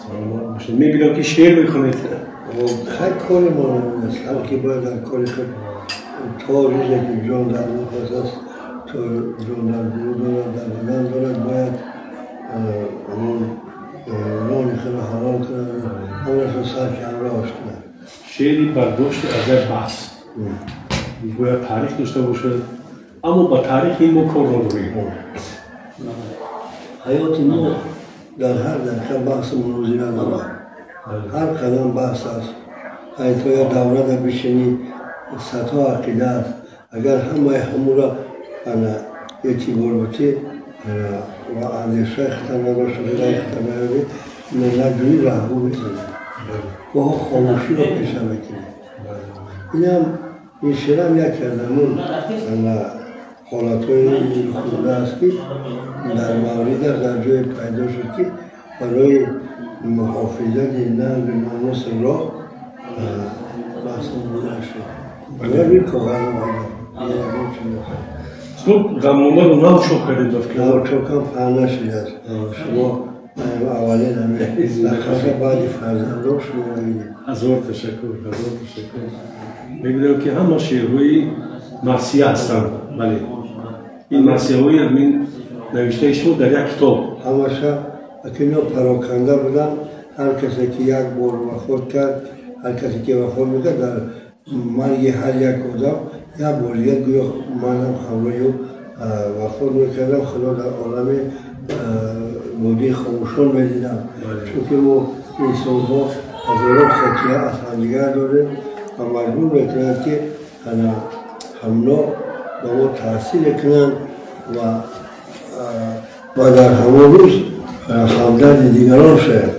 Саломат бошед. Мебинам, ки шеър мехонед. Хай, кори мо аст. Ҳар ки бояд дар кори худ то рӯзе ки ҷон дар нафас аст, то ҷон дар гурӯ дорад, дар бадан дорад, бояд ҳамон нони худро ҳалол кунад, ҳамашро саршам рост кунад. Шеъри бардошти аз як баҳс бояд таърих дошта бошад, аммо ба таърихи ин мо кор надорем. Ҳаёти мо дар ҳар дақиқа баҳсу мунозира дорад, ҳар қадам баҳс аст. То як даврада бишинӣ, садҳо ақида аст. Агар ҳамаи ҳамура ана эътибор бутӣ ва андешаи худта надошта, раи худта наёбӣ, наҷӯӣ, раҳгӯ мезанӣ, гоҳо хомӯширо пеша мекунӣ. Инам, ин шеърам яке аз ҳамун ҳолатҳои хурда аст, ки дар мавридаш дар ҷое пайдо шуд, ки барои муҳофизати нанги номуси роҳ баҳсу мунозира шуд. Бояд коғаз омада. Устод, Ғамномаро нав чоп кардем, ба фикр. Нав чопкам фаҳм нашудааст. Шумо аввалин ҳами баъди фарзандон шумо мебинед. Ҳазор ташаккур, ҳазор ташаккур. Мебинам, ки ҳама шеърҳои марсия ҳастанд. Бале, ин марсияҳои ҳамин навиштаи шумо дар як китоб. Ҳамаша акино пароканда буданд. Ҳар касе ки як бор вафот кард, ҳар касе ки вафот мекард, дар марги ҳар як одам як бор дигар гӯё манам ҳамроҳи ӯ вафот мекардам, худо дар олами водии хомӯшон медидам, чунки мо инсонҳо ҳазорон хотира аз ҳамдигар дорем ва маҷбур мекунанд, ки ҳамно ба мо таъсир кунанд ва дар ҳамон рӯз ҳамдарди дигарон шавад.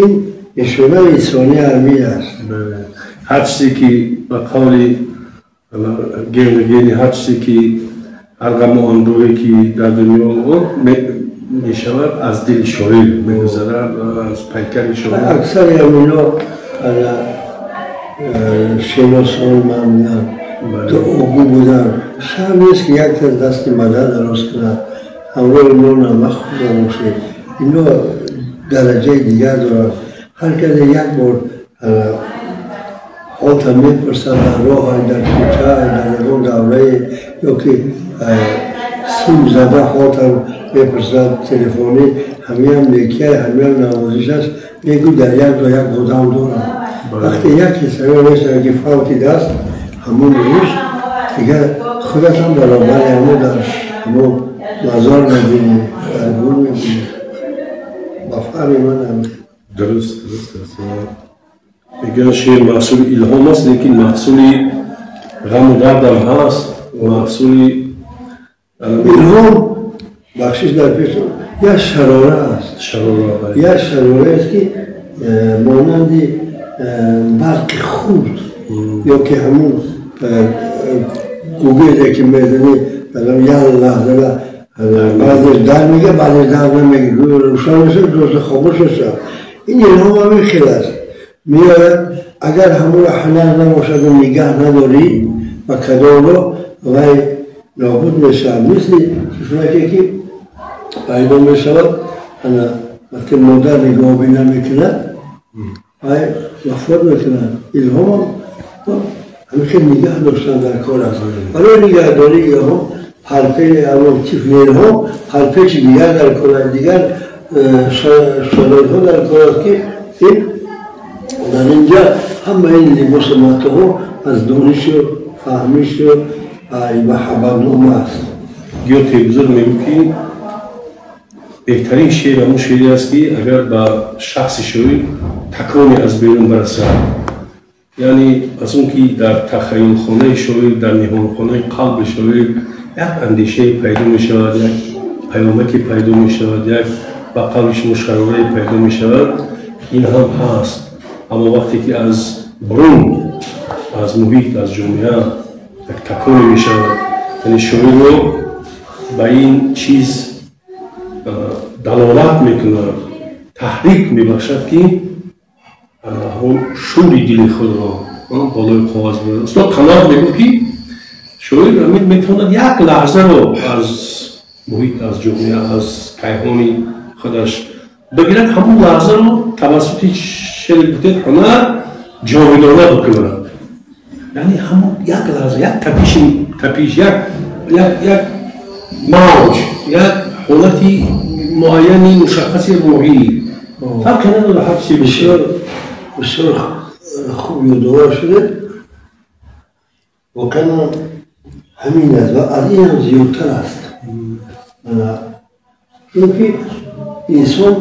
Ин нишонаи инсонии ҳамин аст. Ҳар чизе ки, ба қавли Генри, ҳар чизе ки, ҳар ғаму андӯҳе ки дар дунё мешавад, аз дили шоир мегузарад, аз пайкари шоир. Аксари ҳамино шиносон ман буданд, дуогӯ буданд. Шарм нест, ки як кас дасти мадад дароз кунад, ҳамроҳи мо намак хӯрда бошед. Ино дараҷаи дигар доранд. Ҳар касе як бор ҳолта мепурсад дар роҳ, дар кӯча, дар ягон даврае, ё ки сим зада ҳолта мепурсад телефонӣ, ҳамиам некия, ҳамиам навозиш аст. Мегӯ, дар як ҷо як одам дорам. Вақте як ҳиссаро мешавад, ки фавтидааст, ҳамон рӯз дигар худатам баробари ҳамо дар ҳамо мазор мебинӣ, дар гур мебинӣ. Ба фаҳми ман ҳамин. Дуруст аст. Мегӯянд, шеър маҳсули илҳом аст, лекин маҳсули ғаму дардам ҳаст, маҳсули Илҳом, бахшиш дар пеш, як шарора аст. Шарора. Як шарора аст, ки монанди барқи хурд ё ки ҳамун гугезе, ки мезанӣ, як лаҳзада баъзеш дар мега, баъзеш дар намега, рӯшан мешавад, дӯст хомӯш мешавад. Ин илҳом ҳамин хел аст, меояд. Агар ҳамонро ҳунар набошаду нигаҳ надорӣ, ба кадомро вай нобуд мешавад, мисли тифлаке, ки пайдо мешавад. Ана вақте модар нигаҳбонӣ намекунад, вай вафот мекунад. Илҳомам ҳамин хел нигаҳ доштан дар кор аст. Барои нигаҳдории илҳом, ҳамон тифли илҳом, парпечи дигар дар кор аст, дигар шароитҳо дар кор аст, ки ин дар инҷа ҳамаи ин либосу матоҳо аз донишу фаҳмишу маҳаббатнома аст. Гёте бузург мегӯ, ки беҳтарин шеър ҳамон шеъре аст, ки агар ба шахси шоир таконе аз берун барасад, яъне аз он ки дар тахаюлхонаи шоир, дар ниҳонхонаи қалби шоир як андешае пайдо мешавад, як паёмаке пайдо мешавад, як, ба қавли шумо, шарорае пайдо мешавад. Ин ҳам ҳаст, аммо вақте ки аз бурун, аз муҳит, аз ҷомеа як таконе мешавад, яъне шоирро ба ин чиз далолат мекунад, таҳрик мебахшад, ки ҳамон шӯри дили худро болои коғаз бибарад. Устод Қаноат мегуфт, ки шоир ҳамин метавонад як лаҳзаро аз муҳит, аз ҷомеа, аз кайҳони худаш бигирад, ҳамон лаҳзаро тавассути шеър гуфтед ҳунар ҷовидона бикунад. Яъне ҳамон як лаҳза, як тапиш, як мавҷ, як ҳолати муайяни мушаххаси рӯҳӣ, фарқе надорад ҳар чӣ. Бисёр бисёр хуб ёдовар шудед. Воқеан ҳамин аст ва аз ин ҳам зиёдтар аст. Чунки инсон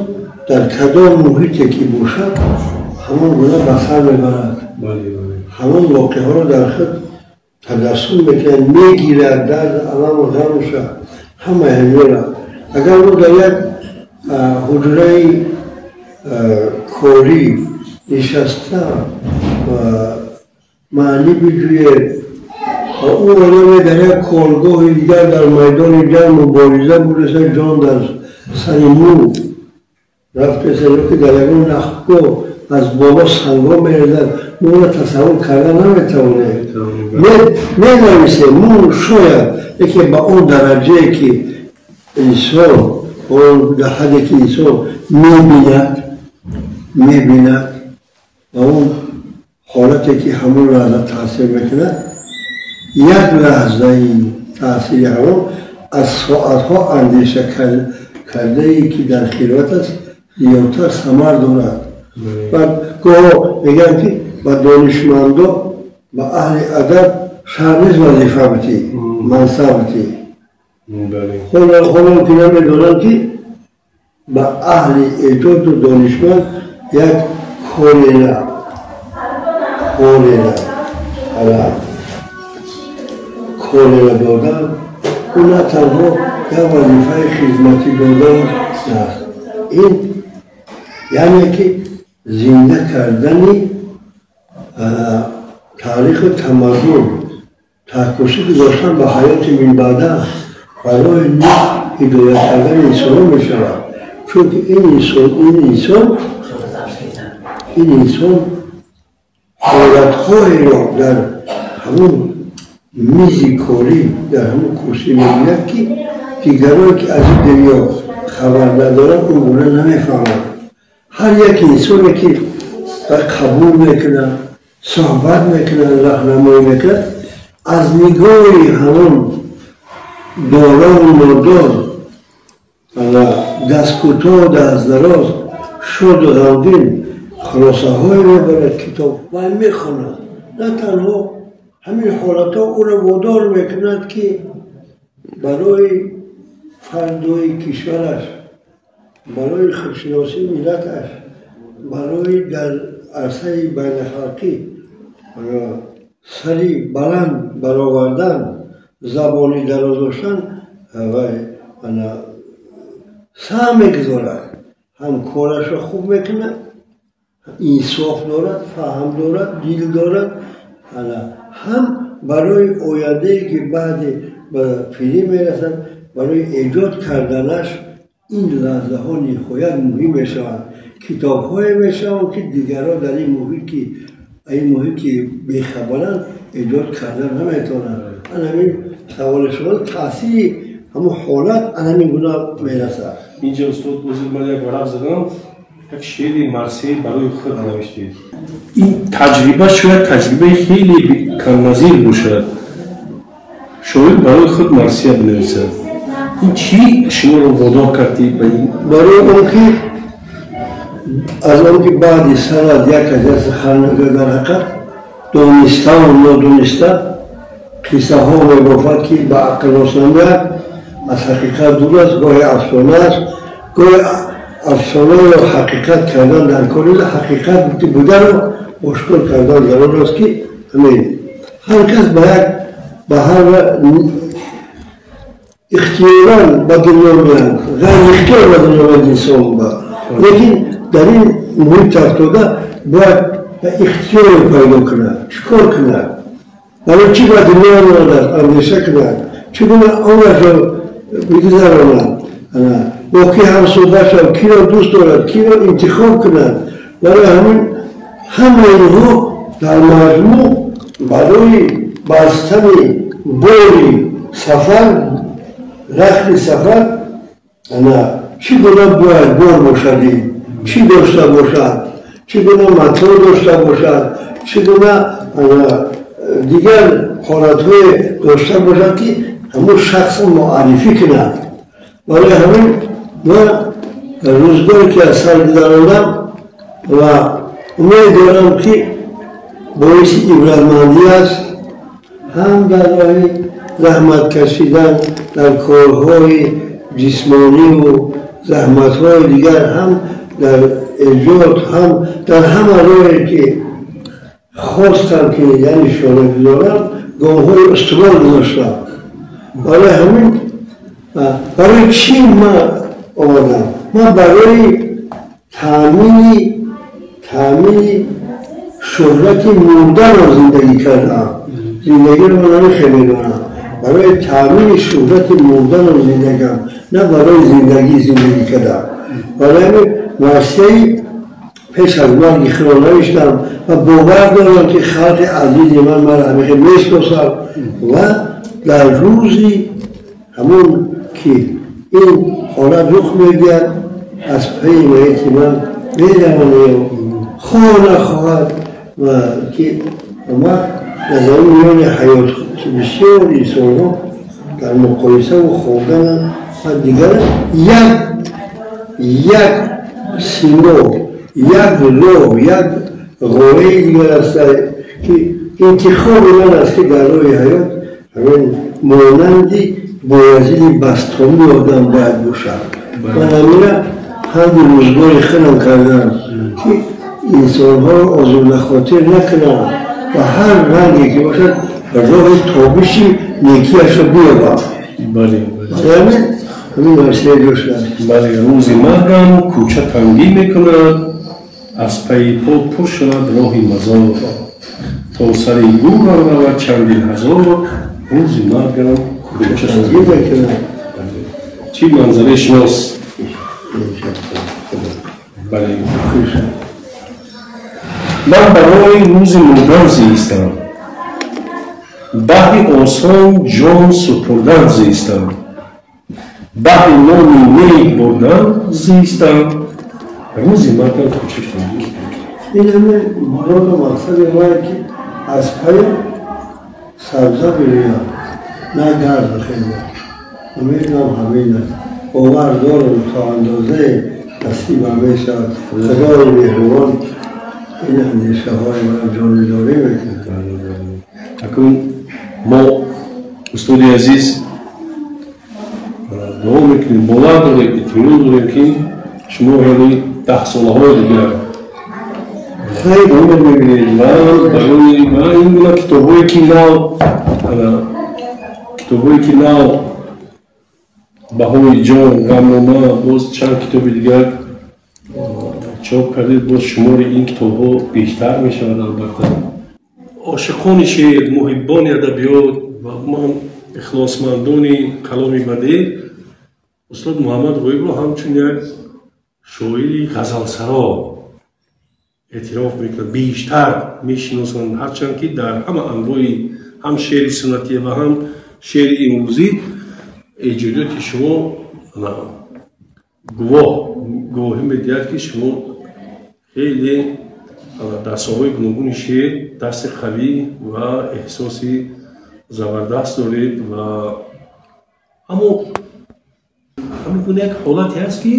дар кадом муҳите ки бошад, ҳамон гуна ба сар мебарад, ҳамон воқеаҳоро дар худ таҷассум мекунад, мегирад, дард, аламу ғамша, ҳамаи ҳаминро. Агар мо дар як ҳуҷраи корӣ нишаста маънӣ биҷӯем ва ӯ одаме дар як коргоҳи дигар дар майдони ҷанг мубориза бурдаса, ҷон дар сари мӯ рафтеса, ё ки дар ягон нахгоҳ аз боло сангҳо мерезад, мо онро тасаввур карда наметавонем. Менависем мо шояд, яке ба он дараҷае ки инсон, он дар ҳадде ки инсон мебинад ва он ҳолате ки ҳамон лаҳза таъсир мекунад, як лаҳзаи таъсири ҳамон аз соатҳо андеша кардае ки дар хилват аст зиёдтар самар дорад. Баъд гоҳо мегӯянд ки ба донишмандо, ба аҳли адаб шарт нест вазифа битӣ, мансаб битӣ. Ҳоло ки намедонанд ки ба аҳли эҷоду донишманд як корера додан, ӯ на танҳо як вазифаи хизматӣ додан аст, ин яъне ки зинда кардани таъриху тамаддун, таъкусӣ гузоштан ба ҳаёти минбаъда барои ҳидоят кардани инсонҳо мешавад. Чунки ин инсон ҳолатҳоеро дар ҳамон мизи корӣ, дар ҳамон курсӣ мебинад ки дигарое ки аз ин дунё хабар надоранд, он гуна намефаҳманд. Ҳар як инсоне ки қабул мекунад, суҳбат мекунад, роҳнамоӣ мекунад, аз нигоҳи ҳамон дорову нодор, дасткӯтоҳ, дастдароз, шоду ғамгин хулосаҳое мебарад китоб ва мехонад. На танҳо ҳамин ҳолатҳо ӯро водор мекунад ки барои фардои кишвараш, барои худшиносии миллаташ, барои дар арсаи байналхалқӣ сари баланд баровардан, забони дароз доштан ва саҳм мегузорад, ҳам корашро хуб мекунад, инсоф дорад, фаҳм дорад, дил дорад, ҳам барои ояндае ки баъди ба пирӣ мерасад, барои эҷод карданаш ин лаҳзаҳо ниҳоят муҳим мешаванд. Китобҳое мешаванд ки дигарон дар ин муҳит ки бехабаранд эҷод кардан наметавонанд. Ан ҳамин саволи шумо таъсири ҳамон ҳолат ан ҳамин гуна мерасад. Инҷа устод ҳозир ман як варақ задам, як шеъри марсия барои худ навиштед. Ин таҷриба шояд таҷрибаи хеле камназир бошад. Шоир барои худ марсия бинависад. Ин чӣ шуморо водор кард ба ин? Барои он ки аз он ки баъди санад як аз як сухан дар ҳақиқат дониставу нодониста қиссаҳо мебофад ки ба ақл рост намеяд, аз ҳақиқат дур аст, гоҳе афсона аст, гоҳе афсонаро ҳақиқат кардан дар кор нест, ҳақиқат бударо ошкор кардан зарур аст ки ҳамин ҳар кас ба як ба ҳар ихтиёран ба дунё меяд, ғайриихтиёр ба дунё меяд инсон ба, лекин дар ин муҳит афтода бояд ихтиёре пайдо кунад, чӣ кор кунад, барои чӣ ба дунё омадааст, андеша кунад, чӣ гуна онашро бигузаронад, бо ки ҳамсӯҳбат шавад, киро дӯст дорад, киро интихоб кунад. Барои ҳамин ҳамаи инҳо дар маҷмӯъ барои бастани бори сафар, рахти сафар, чӣ гуна бояд бор бошад ин чӣ дошта бошад, чӣ гуна матоъ дошта бошад, чӣ гуна дигар ҳолатҳое дошта бошад, ки ҳамун шахсро муаррифӣ кунад. Барои ҳамин ман рӯзгоре ки аз сар гузарондам ва умед дорам, ки боиси ибратмандӣ аст, ҳам дар роҳи заҳмат кашидан дар корҳои ҷисмониву заҳматҳои дигар, ҳам дар эҷод, ҳам дар ҳама роҳе ки хостам, ки яъне нишона гузорам, гомҳои устувор гузоштам. Барои ҳамин, барои чӣ ман омадам? Ман барои таъмини шӯҳрати мурданам зиндагӣ кардам. Зиндагиро ман намехел медонам. Барои таъмини шӯҳрати мурданам зиндагам, на барои зиндагӣ зиндагӣ кардам. Барои ҳамин марсияи пеш аз марги худро навиштам ва бовар дорам, ки халқи азизи ман маро ҳамихел мешиносад ва дар рӯзи ҳамон ки ин ҳолат рух медиҳад, аз пайи майити ман мераванд ё хоҳ нахоҳад, ва ки ма дар замин миёни ҳаёт, ки бисёр инсонҳо дар муқоисаву хондан ва дигар як симо, як роҳ, як ғояи дигар аст, ки интихоби ман аст, ки дар роҳи ҳаёт ҳамин монанди Боязиди Бастомӣ одам бояд бошад. Ман ҳамина панди рӯзгори худам кардам, ки инсонҳоро озурдахотир накунам ва ҳар ранге ки бошад, роҳи тобиши некиашро биёбам. Ҳамин ҳамин марсия доштам. Бале, рӯзи маргам кӯча тангӣ мекунад, аз пайи по пур шавад роҳи мазор, то сари гӯрам равад чандин ҳазор. Рӯзи маргам кӯча тангӣ мекунад. Чӣ манзараи шинос! Бале, ман барои рӯзи мурдан зистам, баҳри осон ҷон супурдан зистам, баҳри номи нек бурдан зистам. Рӯзи маргам кӯча тангӣ. Ин ҳамин муроду мақсади мое, ки аз паи сабза бирӯям, на гард бихезам. Умедам ҳамин аст, бовар дорам, то андозае насибам мешавад. Худои меҳрубон ин андешаҳои маро ҷонидорӣ мекунад. Акнун мо, устоди азиз, дуо мекунем, бовар дорем, итминон дорем, ки шумо яъне даҳсолаҳои дигар умр мебинед ва барои ва ин гуна китобҳое ки нав, баҳои ҷон, ғамнома, боз чанд китоби дигар чоп кардед, боз шумори ин китобҳо бештар мешавад. Албатта, ошиқони шеър, муҳиббони адабиёт ва умуман ихлосмандони каломи бадеъ устод Муҳаммад Ғоибро ҳамчун як шоири ғазалсаро эътироф мекунад, бештар мешиносанд, ҳарчанд ки дар ҳама анвои ҳам шеъри суннатӣ ва ҳам шеъри имрӯзӣ эҷодиёти шумо гувоҳӣ медиҳад, ки шумо хеле дар соҳаҳои гуногуни шеър дасти қавӣ ва эҳсоси забардаст доред. Ва аммо ҳамин гуна як ҳолате ҳаст, ки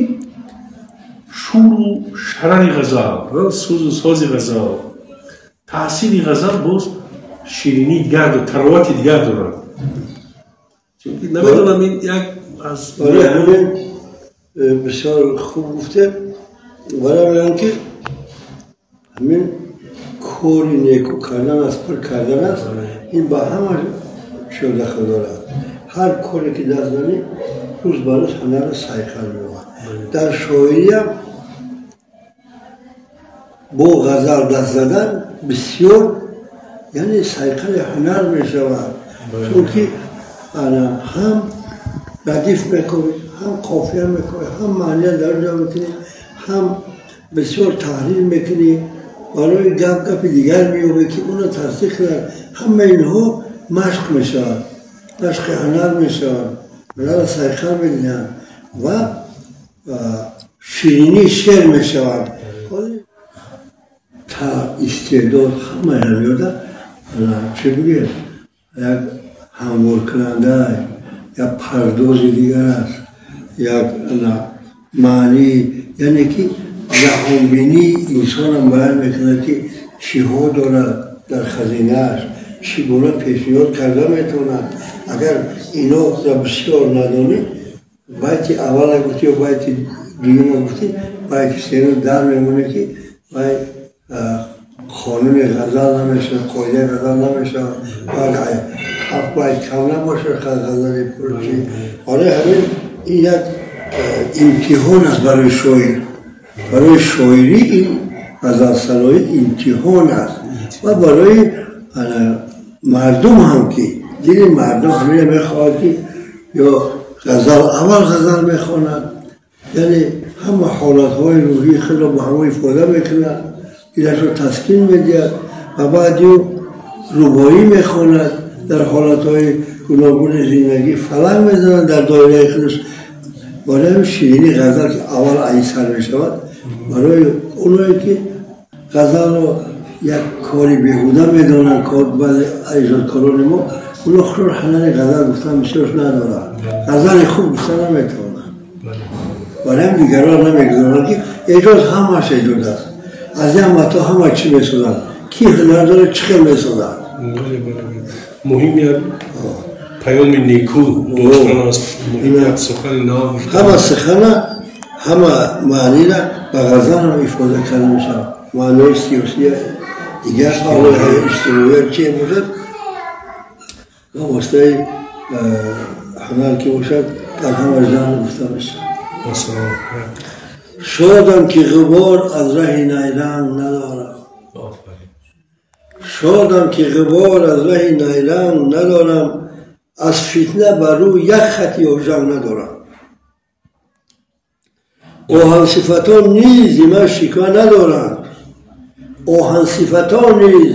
шӯру шарари ғазал, сӯзу сози ғазал, таъсири ғазал боз ширинии дигар, таровати дигар дорад. Чунки намедонам, ин як аз Барои ҳамин бисёр хуб гуфтем. Барои он ки ҳамин кори неку кардан аст, пур кардан аст, ин ба ҳама чиз дахл дорад. Ҳар коре ки даст занӣ, рӯз ба рӯз ҳунарро сайқал меёбад. Дар шоириям бо ғазал даст задан бисёр, яъне сайқали ҳунар мешавад, чунки ҳам радиф мекунӣ, ҳам қофия мекунӣ, ҳам маъния дар ҷо мекунӣ, ҳам бисёр таҳлил мекунӣ, барои гап гапи дигар меёбӣ, ки онро тасдиқ кунад. Ҳама инҳо машқ мешавад, машқи ҳунар мешавад, ҳунарро сайқал медиҳанд ва ширинии шеър мешавад. Та истеъдод ҳамаи ҳамёда чӣ бигӯем, як ҳамворкунанда, як пардози дигар аст, як маънӣ, яъне ки ҷаҳонбинии инсонам муайян мекунад, ки чиҳо дорад дар хазинааш, чӣ гуна пешниҳод карда метавонад. Агар иноро бисёр надонӣ, байти аввала гуфтӣ ё байти дуюма гуфтӣ, байти сеюм дар мемонӣ, ки вай қонуни ғазал намешавад, қоидаи ғазал намешавад. Бояд ҳафт байт кам набошад ғазали пурчи. Оре, ҳамин ин як имтиҳон аст барои шоир. Барои шоирӣ ин ғазалсароӣ имтиҳон аст ва барои мардум ҳам, ки дили мардум ҳамина мехоҳад, ки ё ғазал аввал ғазал мехонад, яъне ҳама ҳолатҳои рӯҳии худро ба ҳамо ифода мекунад, дилашро таскин медиҳад, ва баъд ю рубоӣ мехонад, дар ҳолатҳои гуногуни зиндагӣ фалак мезанад дар доираи худаш. Барои ҳамин ширинии ғазал, ки аввал ай сар мешавад, барои оное ки ғазалро як кори беҳуда медонанд, баъзе эҷодкорони мо, оно худро ҳунари ғазал гуфтан бисёрш надоранд, ғазали хуб гуфта наметавонанд. Барои ҳамин дигарон намегузоранд, ки эҷод ҳамааш эҷод аст. Аз як мато ҳама чӣ месозанд, ки ҳунар дорад, чӣ хел месозад. Муҳим як паёми неку доштан аст, муҳим як сухани нав. Ҳама сухана, ҳама маънира ба ғазал ҳам ифода карда мешавад. Маънои сиёсия, дигар паҳлӯи иҷтимоия чие бошад, ба воситаи ҳунар ки бошад, дар ҳама жанр гуфта мешавад. Шодам, ки ғубор аз раҳи найранг надорам. Шодам, ки ғубор аз раҳи найранг надорам, аз фитна бар рӯ як хати ёжанг надорам. Оҳансифатон низ зи ман шиква надоранд. Оҳансифатон низ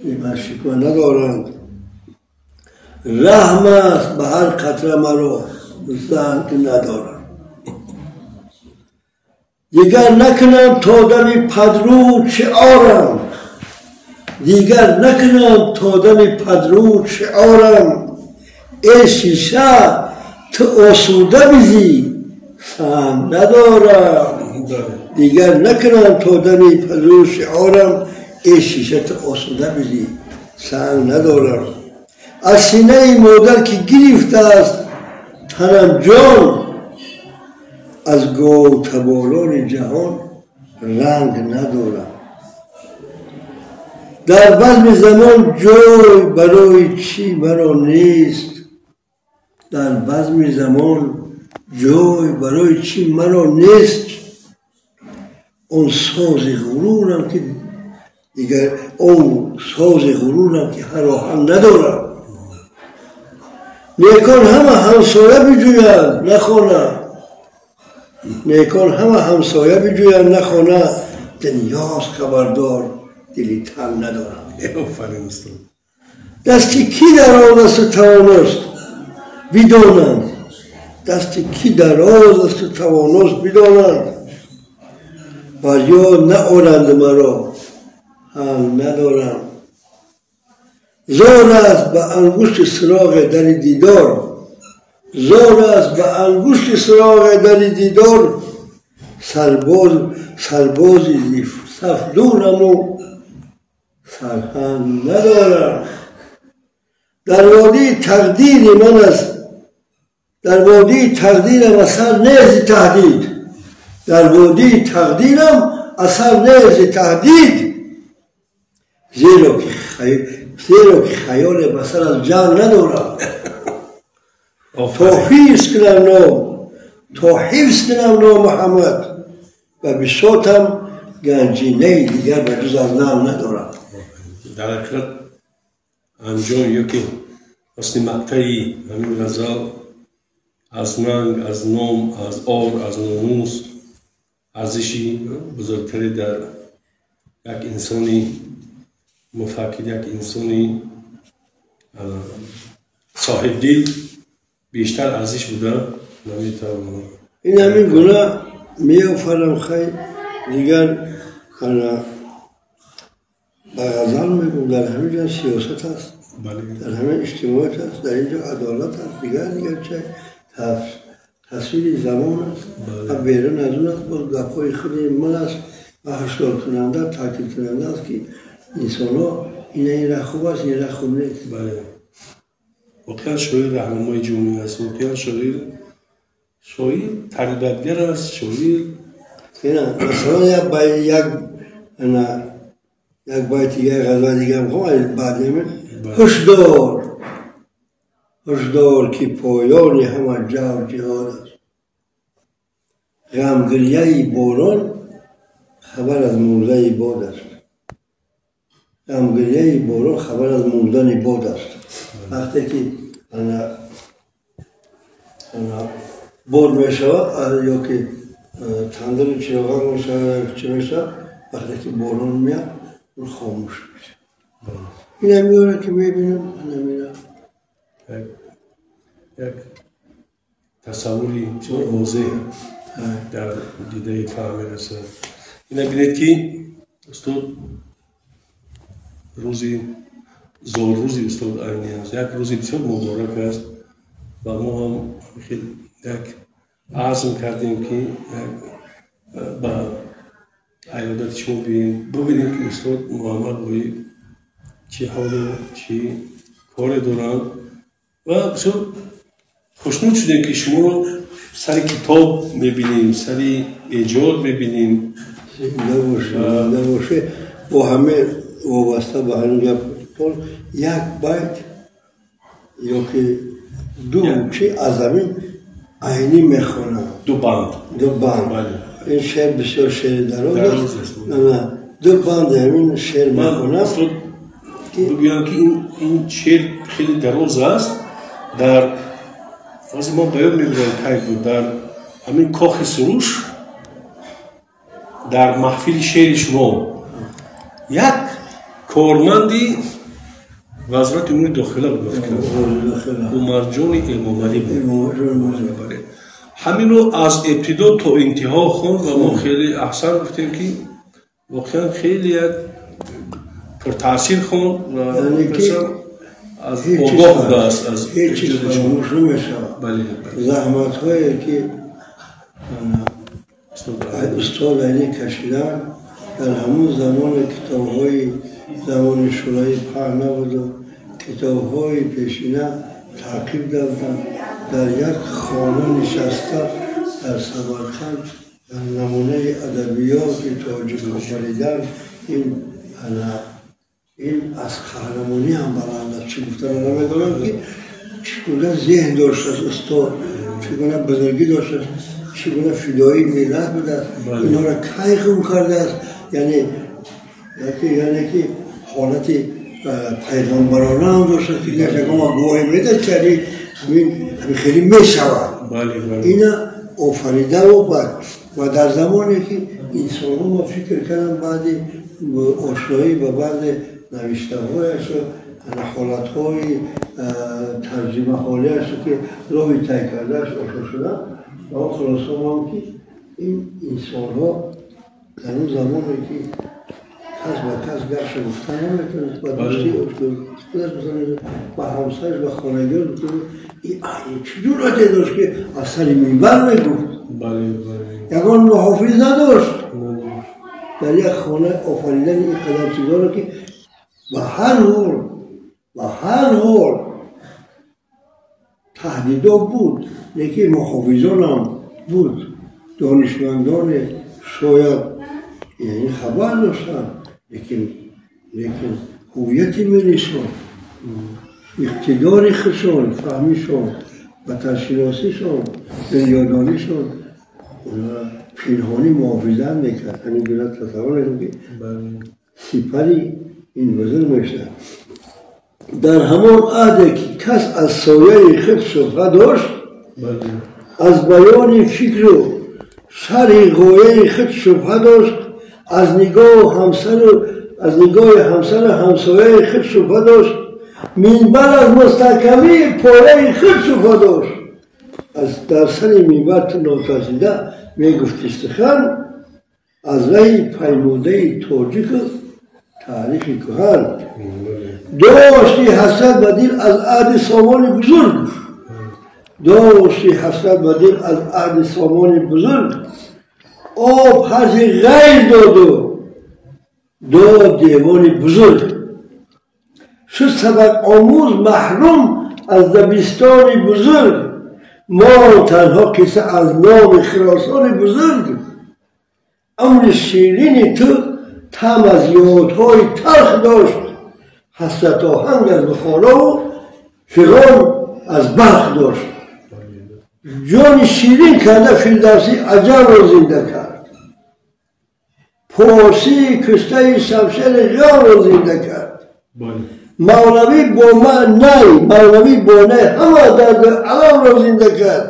зи ман шиква надоранд. Раҳм аст ба ҳар қатра маро занг надорам. Дигар накунам то дами падруд шиорам. Дигар накунам то дами падруд шиорам. Эй шиша, ту осуда бизӣ, санг надорам. Дигар накунам то дами падруд шиорам. Эй шиша, ту осуда бизӣ, санг надорам. Аз синаи модар ки гирифтааст танам ҷон, аз говтаборони ҷаҳон ранг надорам. Дар базми замон ҷой барои чӣ маро нест. Дар базми замон ҷой барои чӣ маро нест. Он сози ғурурам ки дигар, он сози ғурурам ки ҳар оҳанг надорам. Некон ҳама ҳамсоя биҷӯянд, на хона. Некон ҳама ҳамсоя биҷӯянд, на хона. Дунёст хабардор, дили тан надорам. Дасти кӣ дароз асту тавоност бидонанд. Дасти кӣ дароз асту тавоност бидонанд. Бар ёд наоранд маро, ҳам надорам. Зор аст ба ангушти суроғе дари дидор. Зор аст ба ангушти суроғе дари дидор. Сарбоз, сарбози саф дураму сарҳанг надорам. Дар водии тақдири ман аст, дар водии тақдирам асар нези таҳдид. Дар водии тақдирам асар нези таҳдид. Зеро ки хаёле ба сар аз ҷанг надорам. То ҳифз кунам ном, то ҳифз кунам ном Муҳаммад ва бисотам, ганҷинаи дигар ба ҷуз аз нам надорам. Дар ҳақиқат, анҷом ё ки асли мақтаи ҳамин ғазал аз нанг, аз ном, аз ор, аз номус арзиши бузургтаре дар як инсони муфаккир, як инсони соҳибдил бештар арзиш буда наметавонад. Ин ҳамин гуна. меофарам. Хай, дигар ба ғазал мегӯм, дар ҳамин ҷо сиёсат аст, дар ҳамин иҷтимоият аст, дар ин ҷо адолат аст, дигар чай тасвири замон аст ва берун аз он аст, боз гапҳои худи ман аст ва ҳушдоркунанда, таъкидкунанда аст, ки инсонҳо ина хуб аст, ина хуб нест. Бале, воқеан шоир раҳнамои ҷомеа аст, воқеан шоир тарбиятгар аст, шоир. Масалан, як байти як ғазал дигар мехоҳам баъд. Ҳушдор, ҳушдор, ки поёни ҳама ҷавр ҷиҳод аст. Ғамгирияи борон хабар аз мурдаи бод аст. Ғамгирияи борон хабар аз мурдани бод аст. Вақте ки бод мешавад ё ки тандири чироғак мешавад, чӣ мешавад, вақте ки борон меяд, он хомӯш мешавад. Ина меора ки мебинам, ана. Як тасаввури бисёр возеҳ дар дидаи фаҳм мерасад. Ина бинед, ки устод, рӯзи золрӯзи устод Айнӣ аст, як рӯзи бисёр муборак аст ва мо ҳам як азм кардем, ки ба аёдати шумо бием, бубинем, ки устод Муҳаммад Ғоиб чӣ ҳолу чӣ коре доранд, ва бисёр хушнуд шудем, ки шуморо сари китоб мебинем, сари эҷод мебинем. Зинда бошед, зинда бошед. Бо ҳама вобаста ба ҳамин гап як байт ё ки ду чи аз ҳамин Айнӣ мехонам. Ду банд. Ду банд. Ин шеър бисёр шеъри дароз аст. Ду банд ҳамин шеър мехонам. Бигӯям, ки ин шеър хеле дароз аст. Дар ҳозир ман ба ёд мебарам, кай буд, дар ҳамин Кохи Суруш, дар маҳфили шеъри шумо як корманди Вазорати умури дохила буд, Умарҷони Эмомалӣ буд, ҳаминро аз ибтидо то интиҳо хонд ва мо хеле аҳсан гуфтем, ки воқеан хеле як пуртаъсир хонд ва аз огоҳ будааст аз ҳеҷ чиз фаромӯш намешавад. Заҳматҳое ки устод Айнӣ кашидан дар ҳамон замоне, китобҳои замони шӯравӣ паҳн набуду китобҳои пешина таъқиб гарданд, дар як хона нишаста дар Самарқанд дар намунаи адабиёти тоҷик офаридан, ин аз қаҳрамонӣ ҳам баланд аст. Чӣ гуфтана намедонам, ки чӣ гуна зеҳн доштааст устод, чӣ гуна бузургӣ доштааст, чӣ гуна фидоии миллат будааст, инҳоро кай гум кардааст. Яъне ки ҳолати пайғамбарона ҳам доштааст, ки ягон гувоҳӣ медад, ки ҳамин хеле мешавад. Ина офаридаву ва дар замоне ки инсонҳо, ма фикр кардам, баъди ошноӣ ба баъзе навиштаҳояшу ҳолатҳои тарҷимаҳолияшу ки роҳи тай кардааш ошно шудам, ба он хулоса омадам, ки ин инсонҳо дар он замоне ки кас ба кас гапша гуфта наметавонист, ба дӯстии худаш, ба ҳамсараш, ба хонагиёш, чӣ ҷуръате дошт, ки аз сари минбар мегуфт? Ягон муҳофиз надошт. Дар як хона офаридани ин қадар чизҳоро, ки ба ҳар ҳол таҳдидо буд, лекин муҳофизонам буд, донишмандоне шояд яъне хабар доштанд, лекин ҳуввияти миллишон, иқтидори худшон, фаҳмишон, ватаншиносишон, дунёдонишон пинҳонӣ муҳофизат мекард. Ҳамин гуна тасаввур мекунам, ки сипари ин бузург мешавад. Дар ҳамон аҳде ки кас аз сояи худ шубҳа дошт, аз баёни фикру шарҳи ғояи худ шубҳа дошт, аз нигоҳи ҳамсару ҳамсояи худ шубҳа дошт, минбар аз мустаҳкамии пояи худ шубҳа дошт. Аз дар сари минбар ту нотарсида мегуфти сухан аз раҳи паймудаи тоҷику таърихи куҳан. Дошти ҳасрат ба дил аз аҳди сомони бузург, дошти ҳасрат ба дил аз аҳди сомони бузург, об ҳарфи ғайр доду дод девони бузург. Шуд сабақомӯз маҳрум аз дабистони бузург, монд танҳо қисса аз номи хиросони бузург. Амри ширини ту таъм аз ёдҳои талх дошт, ҳасратоҳанг аз Бухорову фиғон аз Балх дошт. Ҷони ширин карда Фирдавсӣ аҷамро зинда кард, порсии куштаи шамшери ғамро зинда кард. Мавлавӣ бо най, мавлавӣ бо най ҳама дарду аламро зинда кард.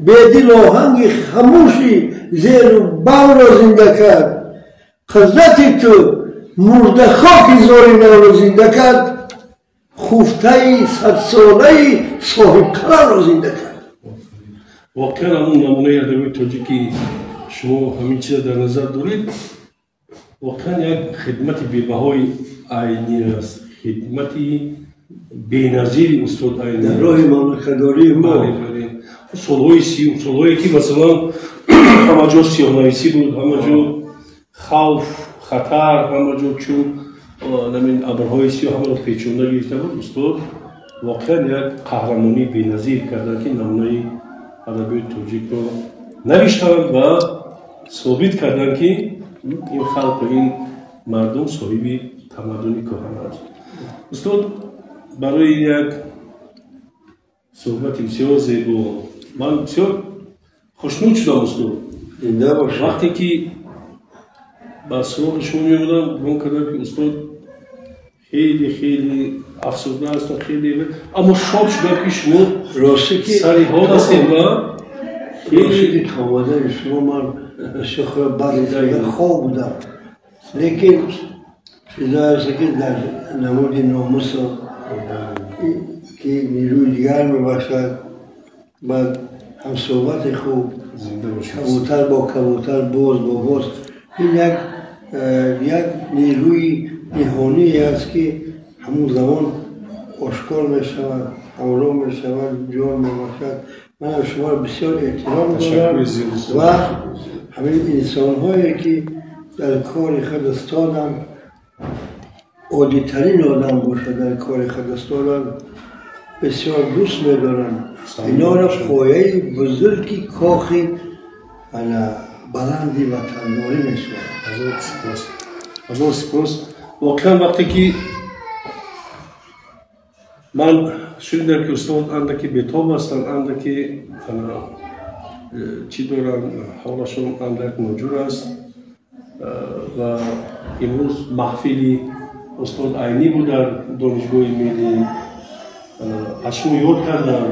Бедил оҳанги хамӯши зеру бамро зинда кард. Қудрати ту мурдахоки зори навро зинда кард, хуфтаи садсолаи соҳибқаламро зинда кард. Воқеан ҳамун намунаи адабиёти тоҷикӣ шумо ҳамин чиза дар назар доред, воқеан як хидмати бебаҳои Айнӣ аст, хидмати беназири устод Айнӣ дар роҳи мамлакатдории мо. Солҳои солҳое ки масалан ҳама ҷо сиёҳнависӣ буд, ҳама ҷо хавф, хатар, ҳама ҷо чун намин абрҳои сиёҳ ҳамаро печонда гирифта буд, устод воқеан як қаҳрамонии беназир карданд, ки намунаи адабиёти тоҷикро навиштанд ва собит карданд, ки ин халқу ин мардум соҳиби тамаддуни кӯҳан аст. Устод, барои як суҳбати бисёр зебо ман бисёр хушнуд шудам, устод. Вақте ки ба суроғи шумо меомадам, гумон кардам, ки устод хеле хеле афсурда ҳастанд, хеле, аммо шод шудам, ки шумо сари ҳол ҳастед ва хеле то омадани шумо ман бисёр баъзе хоб будам, лекин чизое аст, ки дар намуди номусо ки нерӯи дигар мебахшад, баъд ҳамсӯҳбати хуб, кабутар бо кабутар, боз бо боз, ин як нерӯи ниҳоние аст, ки ҳамун замон ошкор мешавад, ҳамроҳ мешавад, ҷон мебахшад. Манам шуморо бисёр эҳтиром дорам ва ҳамин инсонҳое, ки дар кори худ устоданд, оддитарин одам бошад, дар кори худ устоданд, бисёр дӯст медорам. Инора пояи бузурги кохи баланди ватандорӣ мешавад. Ҳазор сипос. Воқеан вақте ки ман шунидам, ки устод андаке бетоб ҳастанд, андаке чӣ доранд, ҳолашон андак ноҷур аст ва имрӯз маҳфили устод Айнӣ буд дар Донишгоҳи миллӣ, аз шумо ёд кардам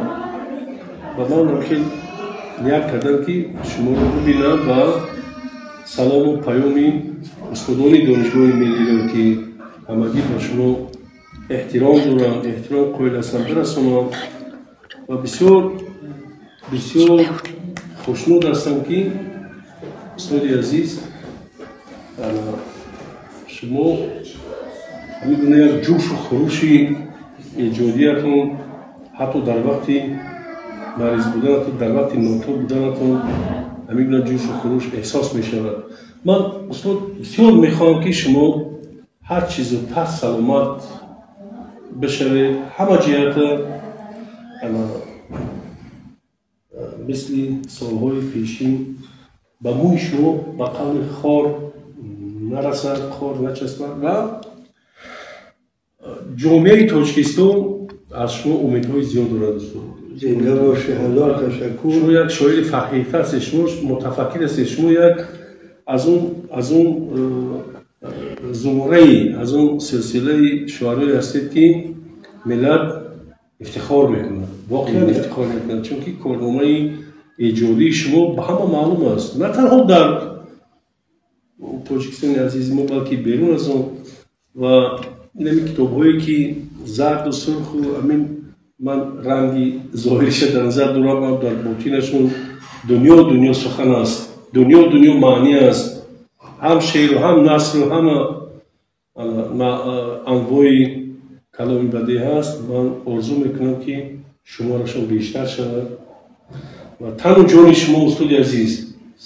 ва ман хел ният кардам, ки шуморо бибинам ва салому паёми устодони Донишгоҳи миллиро, ки ҳамагӣ ба шумо эҳтиром доранд, эҳтиром қоил ҳастанд, бирасонам. Ва бисёр бисёр хушнуд ҳастам, ки устоди азиз, шумо ҳамин гуна як ҷӯшу хурӯши эҷодиятон ҳатто дар вақти мариз буданатон, дар вақти нотоб буданатон ҳамин гуна ҷӯшу хурӯш эҳсос мешавад. Ман, устод, бисёр мехоҳам, ки шумо ҳар чи зудтар саломат бишавед, ҳама ҷиҳата мисли солҳои пешин ба мӯи шумо ба қавли хор нарасад, хор начаспад ва ҷомеаи Тоҷикистон аз шумо умедҳои зиёд дорад, устод. Зинда бошед, ҳазор ташаккур. Шумо як шоири фаҳита ҳастед, шумо мутафаккир ҳастед, шумо як аз он зумраи, аз он силсилаи шоирое ҳастед, ки миллат ифтихор мекунад, воқеан ифтихор мекунад, чунки корномаи эҷодии шумо ба ҳама маълум аст, на танҳо дар Тоҷикистони азизи мо, балки берун аз он. Ва инами китобҳое, ки зарду сурху амин, ман ранги зоҳириша дар назар дорам, дар ботинашон дунё дунё сухан аст. Дунё маънӣ аст, ҳам шеъру ҳам насру ҳама анвои каломи бадеъ ҳаст. Ман орзу мекунам, ки шуморашон бештар шавад ва тану ҷони шумо, устоди азиз,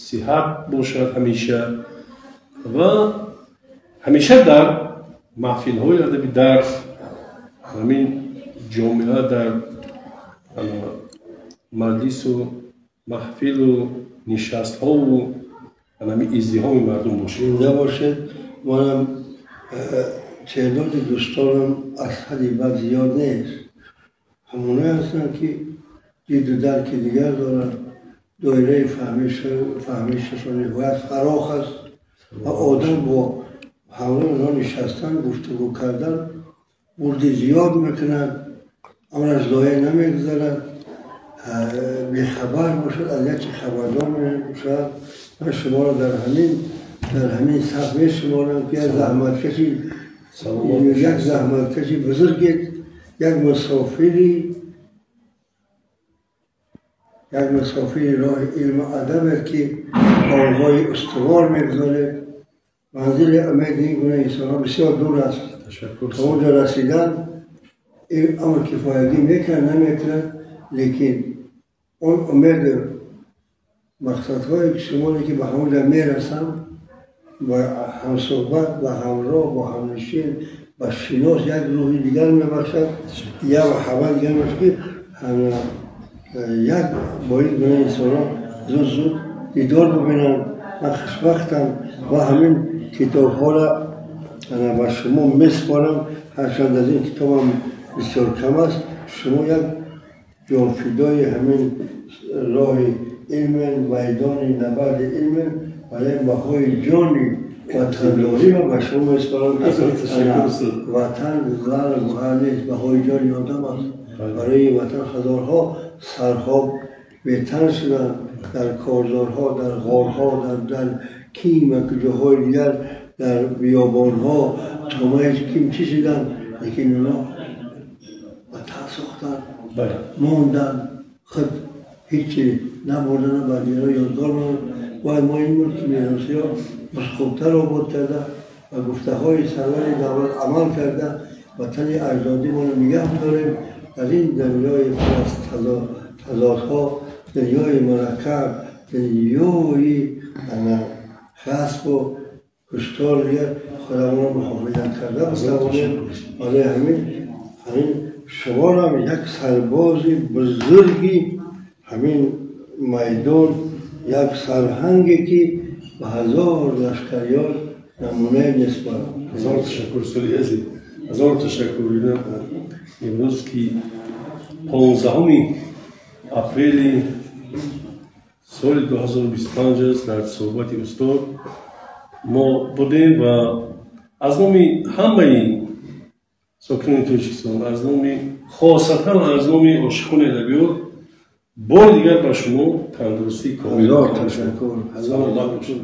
сиҳат бошад ҳамеша ва ҳамеша дар маҳфилҳои адабӣ, дар ҳамин ҷомеа, дар маҷлису маҳфилу нишастҳову ҳамин издиҳоми мардум бошед. Зинда бошед. Манам теъдоди дӯстонам аз ҳадди бад зиёд нест. Ҳамонае ҳастанд, ки диду дарки дигар доранд, доираи фаҳмишашон ниҳоят фарох аст ва одам бо ҳамроҳи онҳо нишастан, гуфтугӯ кардан бурди зиёд мекунад, амраш зоя намегузарад, бехабар бошад, аз як чи хабардор мешавад. Ман шуморо дар ҳамин саф мешуморам, ки як заҳматкаши бузургед, як мусофири роҳи илму адабед, ки қомҳои устувор мегузоред. Манзили умеди ин гуна инсонҳо бисёр дур аст. То онҷо расидан ин амр кифоягӣ мекунад, намекунад, лекин он умеду мақсадҳое, ки шумоне ки ба ҳамонҷо мерасанд, ба ҳамсӯҳбат, ба ҳамроҳ, бо ҳамнишин, ба шинос як рӯҳи дигар мебахшад, як муҳаббат дигар мебахшад, ки як бо ин гуна инсонҳо зуд зуд дидор бибинанд. Ман хушбахтам ва ҳамин китобҳоро ба шумо месупорам. Ҳарчанд аз ин китобам бисёр кам аст, шумо як ҷонфидои ҳамин роҳи илмен, майдони набарди илмен ва як баҳои ҷони ватандориро ба шумо месупорам, ки ватан зар гӯҳар нест, баҳои ҷони одам аст. Барои ватан ҳазорҳо сарҳо бетан шуданд дар корзорҳо, дар ғорҳо, дар ким ва ҷоҳои дигар, дар биёбонҳо томаи ким чишиданд, лекин онҳо ватан сохтанд, монданд, худ ҳечи набурданд, ба дигарон ёдгор монданд. Бояд мо ин буд, ки меросиро хубтар обод карда ва гуфтаҳои сарвари давлат амал карда ватани аҷдодимонро нигаҳ дорем. Дар ин дунёи пур аз тазодҳо, дунёи мураккаб, дунёи ғасбу куштор дигар худамонро муҳофизат карда битавонем. Барои ҳамин шуморам як сарбози бузурги ҳамин майдон, як сарҳанге, ки ба ҳазор лашкариён намунае нисбат. Ҳазор ташаккур, устоди азиз, ҳазор ташаккур. Имрӯз ки 15 апрели соли 2025 аст, дар суҳбати устод мо будем ва аз номи ҳамаи сокинони Тоҷикистон, аз номи хосатан аз номи ошиқони адабиёт бори дигар ба шумо тандурустии комил. Ҳазор ташаккур. Саломат бошед.